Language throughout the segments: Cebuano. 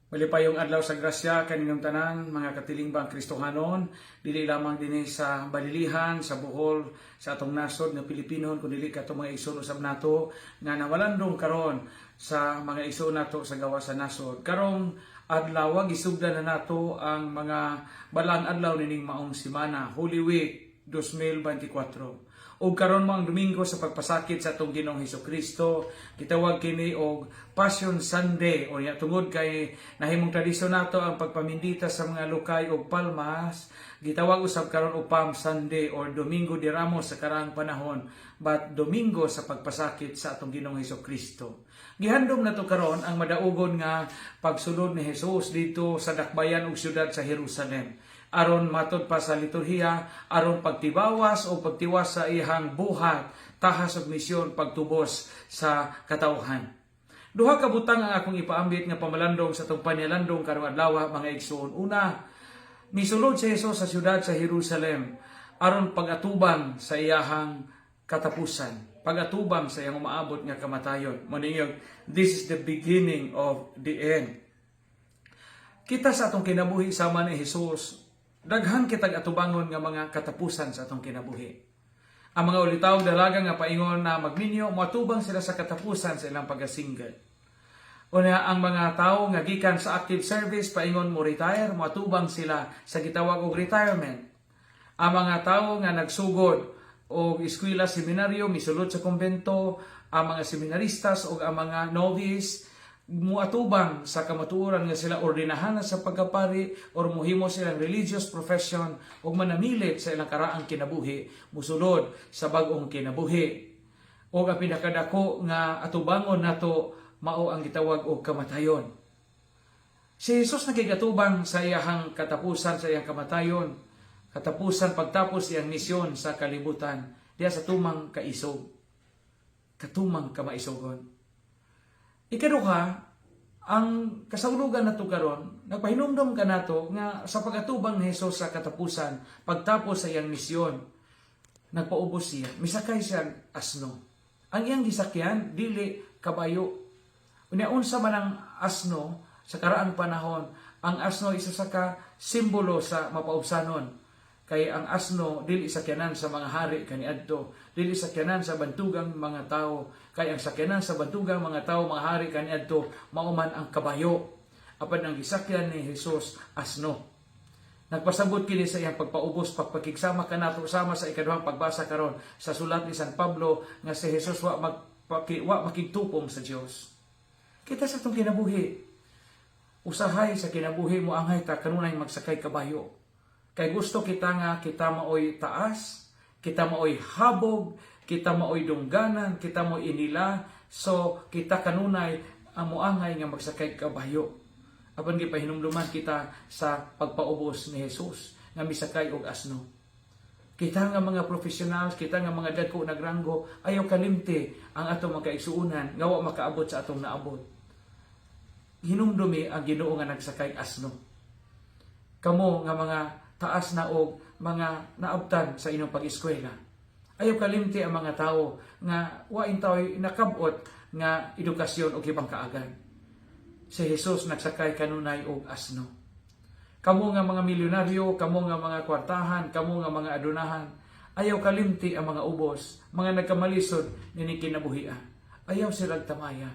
Malipayong adlaw sa grasya kaninyong tanan, mga katilingbang Kristohanon, dili lamang dinhi sa Balilihan, sa Bohol, sa atong nasod nga Pilipinon, kun dili katong mga igsoon usab nato nga nawalandong karon sa mga igsoon nato sa gawas sa nasod. Karong adlaw, gisugdan na nato ang mga balaang adlaw nining maong simana, Holy Week 2024. Ug karon mo ang Domingo sa pagpasakit sa atong Ginoong Hesus Kristo, gitawag kini og Passion Sunday o nya tungod kay nahimong tradisyon nato ang pagpamindita sa mga lukay og palmas, gitawag usab karon og Palm Sunday or Domingo de Ramos sa karaang panahon, but Domingo sa pagpasakit sa atong Ginoong Hesus Kristo. Gihandom nato karon ang madaugon nga pagsulod ni Jesus dito sa dakbayan ug syudad sa Jerusalem aron matod pa sa liturhiya, aron pagtibawas o pagtiwas sa iyang buhat, tahas ug misyon pagtubos sa katawhan. Duha ka butang ang akong ipaambit nga pamalandong sa atong panyalandong karong adlaw, mga igsoon. Una, misulod si Jesus sa syudad sa Jerusalem aron pag-atubang sa iyahang katapusan, pag-atubang sa iyang umaabot nga kamatayon. Maningog, this is the beginning of the end. Kita sa atong kinabuhi sama ni Jesus, daghan kitag atubangon nga mga katapusan sa atong kinabuhi. Ang mga ulitawog dalaga nga paingon na magminyo, moatubang sila sa katapusan sa ilang pagka-single. Unya, ang mga tawo nga gikan sa active service paingon mo retire, moatubang sila sa gitawag og retirement. Ang mga tawo nga nagsugod og eskwela, seminaryo, misulod sa kumbento, ang mga seminaristas o ang mga novice, muatubang sa kamatuoran nga sila ordinahan na sa pagkapari or muhimo silang religious profession ug manamilit sa ilang karaang kinabuhi, musulod sa bag-ong kinabuhi. O ang pinakadako nga atubangon nato mao ang gitawag og kamatayon. Si Jesus nakigatubang sa iyahang katapusan, sa iyang kamatayon, katapusan pagtapos iyang misyon sa kalibutan, diya sa tumang kaisog, katumang kamaisugon. Ikaduha, ang kasaulugan nato karon, nagpahinumdom kanato nga sa pagatubang ni Jesus sa katapusan, pagtapos sa iyang misyon, nagpaubos siya, misakay siya asno. Ang iyang gisakyan dili kabayo. Unya, unsa man ang asno sa karaang panahon, ang asno isa sa ka simbolo sa mapaubsanon. Kay ang asno dili sakyanan sa mga hari kaniadto, dili sakyanan sa bantugang mga tao. Kay ang sakyanan sa bantugang mga tao, mga hari kaniadto, mao man ang kabayo. Apan ang gisakyan ni Jesus, asno. Nagpasabot kini sa iyang pagpaubos, pagpakigsama kanato sama sa ikaduhang pagbasa karon sa sulat ni San Pablo nga si Jesus wa makigtupong sa Dios. Kita sa atong kinabuhi, usahay sa kinabuhi mo angay ta kanunay magsakay kabayo. Kay gusto kita nga kita maoy taas, kita maoy habog, kita maoy dungganan, kita maoy inila, so kita kanunay ang moangay nga magsakay kabayo. Apan gipahinumduman kita sa pagpaubos ni Jesus nga misakay og asno. Kita nga mga professionals, kita nga mga dagko nagranggo, ayaw kalimti ang atong mga kaigsuonan nga wa makaabot sa atong naabot. Hinumdumi ang Ginoo nga nagsakay asno. Kamo nga mga taas na og mga naabtan sa inyong pag-eskwela, ayaw kalimti ang mga tao nga wa intaw'y nakabot nga edukasyon o ibang kaagan. Si Jesus nagsakay kanunay og asno. Kamo nga mga milyonaryo, kamo nga mga kwartahan, kamo nga mga adunahan, ayaw kalimti ang mga ubos, mga nagkamalisod nini kinabuhia. Ayaw silang tamaya.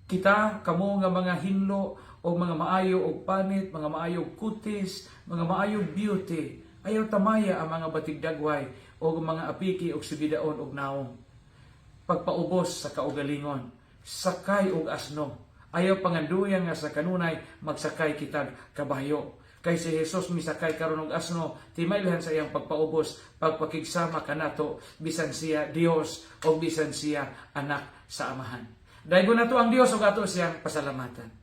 Kita, kamo nga mga hinlo o mga maayo og panit, mga maayo og kutis, mga maayo og beauty, ayaw tamaya ang mga batigdagway o mga apiki og sibidaon og naong. Pagpaubos sa kaugalingon, sakay og asno. Ayaw panganduyan nga sa kanunay magsakay kitag kabayo. Kay si Jesus misakay karon og asno, timailhan sa iyang pagpaubos, pagpakigsama kanato, bisan siya Dios o bisan siya anak sa Amahan. Daygon nato ang Dios ug ato siyang pasalamatan.